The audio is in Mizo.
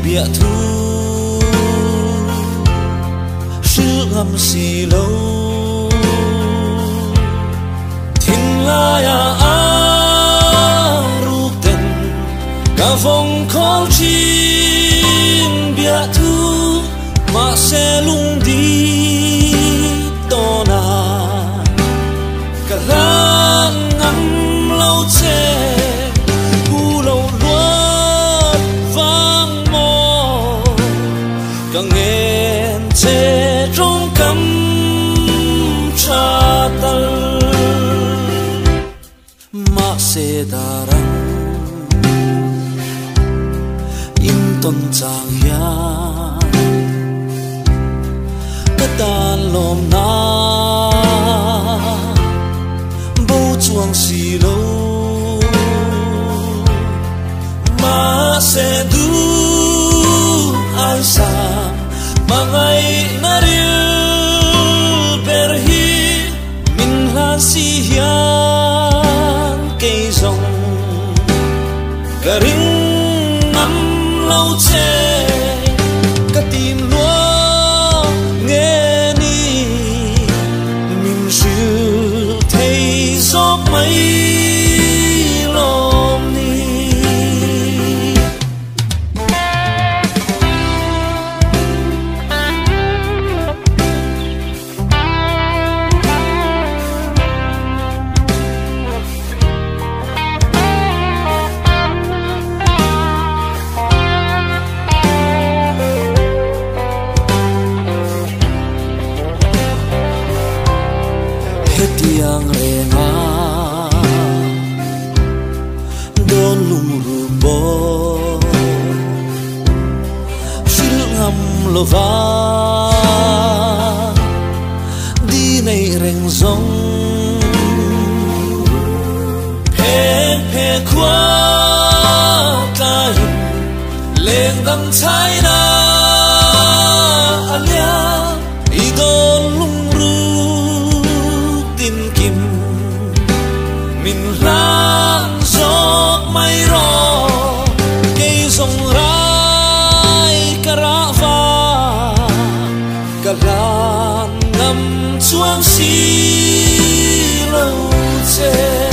Bia thu hril ngam si lo thin laia a ruk ten ka vong khol chin bia thu ma se lung di to na ka lang ngam lo che hu lo luat vang mo ka ngen che trong kam cha tal ma se darang in ton chang hian ka tan lom na bo chuang si lo ma se du ai sa ma ngai na ril ber hi min hlan si hian kei zong ka ring ngam lo che ka tim lua nghe ni min hril thei zawk mai lom ni. Hetiang renga don lung ru bo hril ngam lova di nei reng zong phe phe khua tlain leng dang chai na alia i don lung ru tin kim min hlan zawk mai ro kei zong rai ka ra va ka hlan ngam chuang si lo che.